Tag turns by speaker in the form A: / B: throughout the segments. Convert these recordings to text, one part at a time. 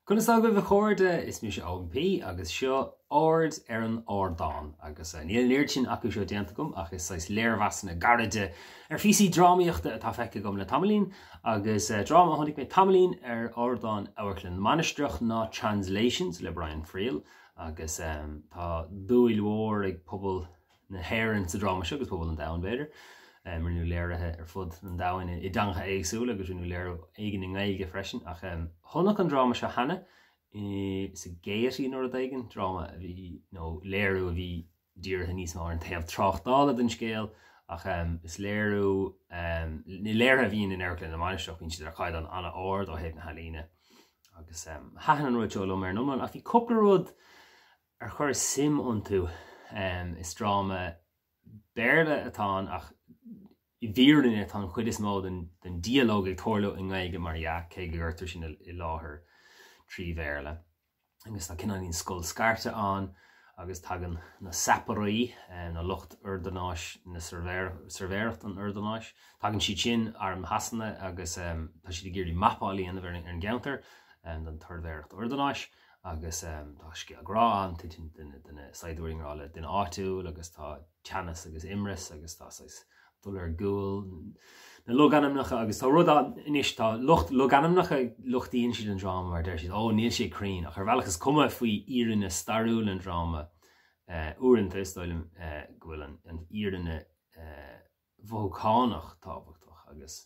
A: Conas tá agaibh a chairde? Is mise Eoin P agus seo Aird ar an Ardán agus níl an oiread sin acu seo déanta agam ach is saghas léirmheasanna gairide ar phíosaí drámaíochta atá feicthe agam le tamaillín agus dráma a chonaic mé tamaillín ar ardán Amharclann na Mainistreach ná Translations le Brian Friel agus tá dúil mhór ag pobal na hÉireann sa dráma seo agus pobal an domhain, b'fhéidir. Rinneadh léirithe ar fud an domhain i dteangacha éagsúla agus rinneadh léiriú éigin i nGaeilge freisin ach chonac an dráma seo cheana sa Gaiety nó rud éigin, dráma a bhí, nó léiriú a bhí dírithe níos mó ar an taobh tráchtála den scéal ach is léiriú, na léirithe a bhíonn in Amharclann na Mainistreach, bíonn siad ar chaighdeán an-ard ó thaobh na healaíne agus thaitin an rud seo liom ar an iomlán ach bhí cúpla rud ar chuireas suim iontu. Is dráma Béarla atá ann ach i bhfírinne tá an chuid is mó den dialóg ag tarlú i nGaeilge mar dhea, cé go gcuirtear sin i láthair trí Bhéarla. Agus tá cineáilín scoil scairte ann agus tagann na sapairí, nó lucht ordanáis na Suirbhéireacht an Ordanáis, tagann siad sin, Arm Shasana, agus tá siad ag iarraidh mapáil a dhéanamh ar an gceantar don tSuirbhéireacht Ordanáis. Agus tá scéal grá ann, titeann duine de na saighdiúirí i ngrá le duine áitiúil agus tá teannas agus imreas agus tá saghas dul ar gcúl na logainmneacha agus tá rud ann anois, tá lucht logainmneacha, lochtaíonn siad an dráma mar deir siad, ó níl sé cruinn ach ar bhealach is cuma faoi fhírinne stairiúil an dráma uaireanta is dóigh liom go bhfuil an fhírinne mhothúchánach tábhachtach agus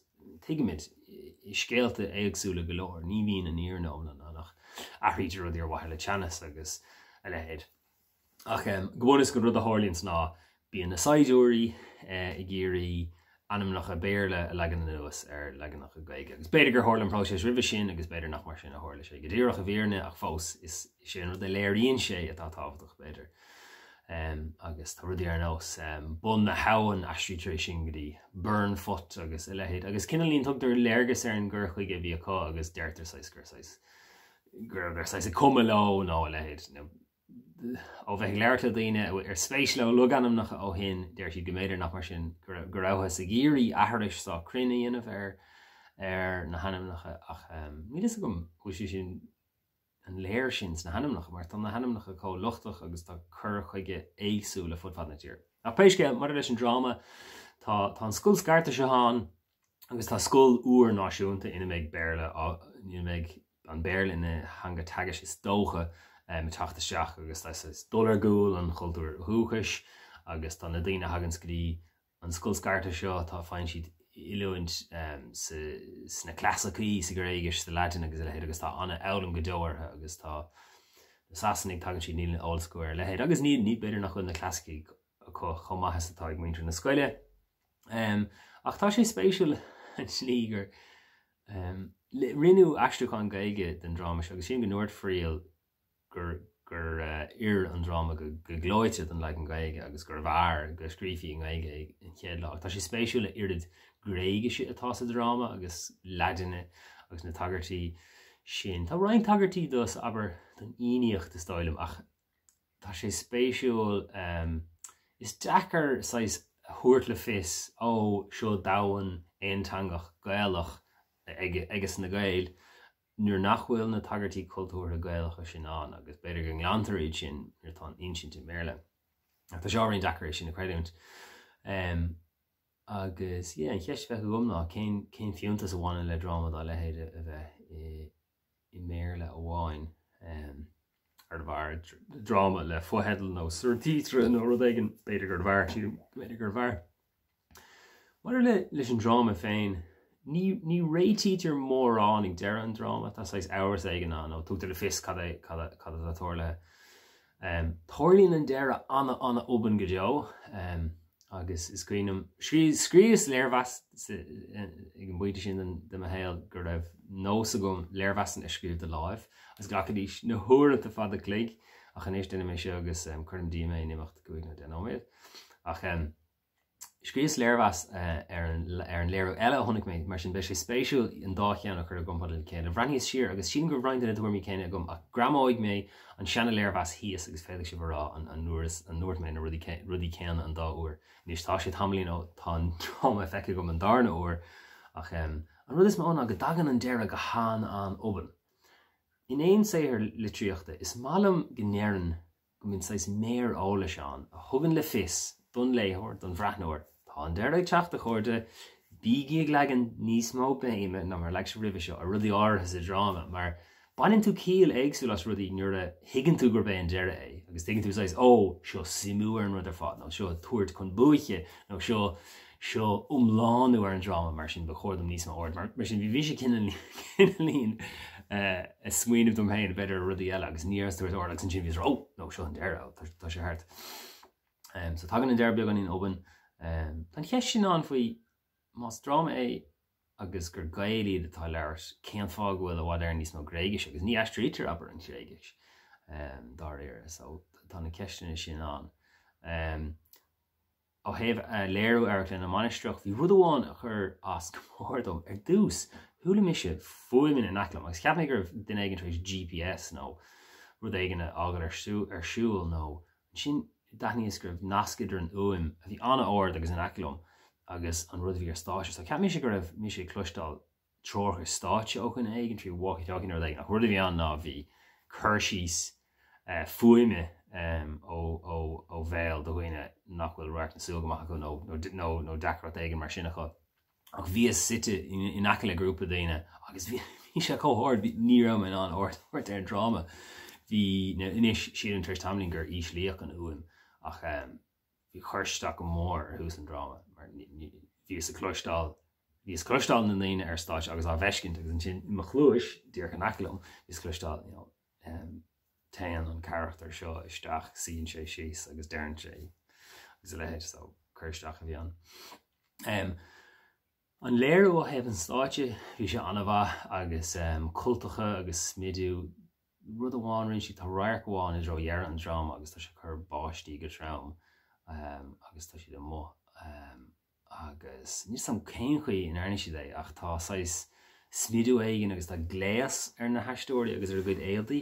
A: tuigimid i scéalta éagsúla go leor, ní bhíonn an fhírinne iomlán ann ach athraítear rudaí ar mhaithe le teannas agus a leithéid. Ach go bunúsach an rud a tharlaíonns ná bíonn na saighdiúirí ag iarraidh ainmneacha Béarla a leagan anuas ar leaganacha Gaeilge agus b'fhéidir gur tharla an próiseas roimhe sin agus b'fhéidir nach mar sin a tharla sé go díreach i bhfírinne ach fós is é an rud a léiríonn sé atá tábhachtach b'fhéidir. Agus tá rudaí ar nós Bun na hAbhann, aistrítear é sin go dtí Burnfoot agus a leithéid. Agus cineáilín tugtar léargas ar an gcur chuige a bhí acu agus deirtear saghas gur saghas go rabhadar saghas ag cumadh leo nó a leithéid. Ó bheith ag labhairt le daoine ar spéis leo logainmneacha ó shin, deir siad go mb'fhéidir nach mar sin go rabhthas ag iarraidh aithris sách cruinn a dhéanamh ar ar na hainmneacha ach níl fhios agam bhfuil sé sin an léir sin sna hainmneacha, mar tá na hainmneacha chomh lochtach agus tá cur chuige éagsúil fud fad na tíre. Ach pé scéal, maidir leis an dráma, tá tá an scoil scairte seo ann agus tá scoil úr náisiúnta ina mbeidh Béarla á, ina mbeidh an Béarla ina theanga teagaisc is dócha, ag teacht isteach agus tá saghas dul ar gcúl an chultúir dhúchais agus tá na daoine a thaganns go dtí an scoil scairte seo, tá, faigheann siad oiliúint sa, sna clasaicí, sa Ghréigis, sa Laidin agus a leithéid agus tá an-fhoghlaim go deo orthu agus tá na Sasanaigh, tagann siad, níl an eolas acu ar a leithéid agus ní, ní, b'fhéidir nach bhfuil na clasaicí acu chomh maith is atá ag muintir na scoile. Ach tá sé spéisiúil an tslí gur rinneadh aistriúchán Gaeilge den dráma seo agus sílim go ndúirt Friel gur gur oir an dráma go gleoite don leagan Gaeilge agus gurbh fhearr go scríofaí i nGaeilge é an chéad lá. Ach tá sé spéisiúil a oiread Gréigise atá sa dráma agus Laidine agus na tagairtí sin. Tá roinnt tagairtí do, abair, don Fhiannaíocht is dóigh liom ach tá sé spéisiúil, is deacair saghas a thabhairt le fios, ó, seo domhan aonteangach Gaelach ages na Gaeil, nuair nach bhfuil na tagairtí cultúrtha Gaelacha sin ann, agus b'fhéidir go nglantar iad sin nuair atá an insint i mBéarla. Ach tá sé ábhairín deacair é sin a chreidiúint. Agus, yeah, an cheist a bheadh agam ná cén, cén fiúntas a bhaineann le dráma dá leithéid a bheith i, i mBéarla amháin? Arbh fhearr dráma le fotheidil nó surtitre nó rud éigin, b'fhéidir gurbh fhearr, sílim go mb'fhéidir gurbh fhearr. Maidir le leis an dráma féin, ní ní réitítear mórán ag deireadh an dráma, tá saghas amhras éigin ann nó tugtar le fios cad é cad cad atá tarlaithe. Tarlaíonn an deireadh ana-ana-obann go deo agus is cuimhin liom, scríobhas léirmheas ag an bpointe sin de mo shaol go raibh nós agam léirmheasanna a scríobh de láimh agus ghlacaidís na huaireanta fada cloig ach anois déanaim é seo agus cuirim díom é in imeacht 5 nó 10 nóiméad. Ach Scríobhas léirmheas ar an ar an léiriú eile a chonaic mé, mar sin beidh sé spéisiúil an dá cheann a chur i gcomparáid le chéile. Bhreathnaíos siar agus sílim go raibh roinnt de na tuairimí céanna agam ach greamóidh mé an seana-léirmheas thíos agus féadfaidh sibh a rá an an ndúirt mé na rudaí rudaí céanna an dá uair. Anois tá sé tamaillín ó tá an dráma feicthe agam an darna huair ach an rud is mó ná go dtagann an deireadh go han-an-obann. In aon saothar litríochta, is maith liom go ndeireann go mbíonn saghas méar eolais ann a thugann le fios don léitheoir, don bhreathnóir, tá an deireadh ag teacht, a chairde, bígí ag leagan níos mó béime ná mar a leag sibh roimhe seo ar rudaí áirithe sa dráma, mar baineann tú ciall éagsúil as rudaí nuair a thuigeann tú gurb é an deireadh é agus tuigeann tú saghas, ó, seo suimiú ar an rud ar fad, nó seo tabhairt chun buaice, nó seo seo iomlánú ar an dráma, mar sin ba chóir dom níos mó aird, mar sin bhí mise cineáilín ag smaoineamh dom féin b'fhéidir ar rudaí eile agus ní rabhas ag tabhairt aird agus ansin bhíos ó no seo an deireadh tá sé thart. So tagann an deireadh beagáinín obann. Tá an cheist sin ann faoi más dráma é agus gur Gaeil iad atá ag labhairt cén fáth go bhfuil i bhfad Éireann níos mó Gréigise agus ní aistrítear abair an Ghréigis dáiríre so tá na ceisteanna sin ann. Ó thaobh léiriú Amharclann na Mainistreach, bhí rud amháin a chuir as go mór dom. Ar dtús, chuala mise fuaimeanna in aice liom agus cheap mé go raibh duine éigin tar éis GPS nó rud éigin a fhágáil ar siúl nó ansin d'aithníos go raibh nasc idir an fhuaim a bhí an-ard agus in aice liom agus an rud a bhí ar stáitse. So cheap mise go raibh mise ag cloisteáil treoracha stáitse ó dhuine éigin trí walkie talkie nó rud éigin ach rud a bhí ann ná bhí cur síos fuaime ó bhéal do dhaoine nach bhfuil radharc na súl go maith acu nó nó deacracht éigin mar sin acu. Ach bhíos suite in aice le grúpa daoine agus bhí sé chomh hard ní raibh mé in ann aird a thabhairt ar an dráma. Bhí anois sílim tar éis tamaillín gur íslíodh an fhuaim ach bhí chuir isteach go mór ar thús an dráma mar bhíos ag cloisteáil bhíos ag cloisteáil na ndaoine ar stáitse agus á bhfeiscint agus ansin i mo chluais díreach in aice liom bhíos ag cloisteáil you know, um, téann an carachtar seo isteach suíonn sé síos agus deireann sé agus a leithéid so cur isteach a bhí ann. Um, an léiriú ó thaobh an stáitse bhí sé an-mhaith agus um, cultacha agus smidiú Rud amháin rinne siad, tá radharc amháin i dtreo dheireadh an dráma agus tá sé ag cur báistí go trom agus tá siad amuigh agus níl 's a'm cén chaoi a ndearna siad é ach tá saghas smidiú éigin agus tá gléas ar na haisteoirí agus ar a gcuid éadaí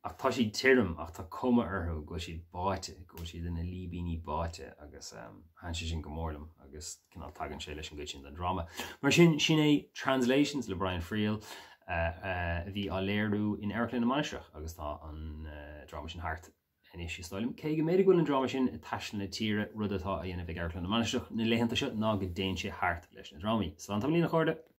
A: ach tá siad tirim ach tá cuma orthu go bhfuil siad báite, go bhfuil siad ina líbíní báite agus thaitin sé sin go mór liom agus cineál tagann sé leis an gcuid sin den dráma. Mar sin, sin é Translations le Brian Friel a bhí á léiriú in Amharclann na Mainistreach agus tá an dráma sin thart anois is dóigh liom. Cé go mb'fhéidir go bhfuil an dráma sin ag taisteal na tíre, rud atá á dhéanamh ag Amharclann na Mainistreach na laethanta seo ná go dtéann sé thart leis na drámaí. Slán tamaillín a chairde!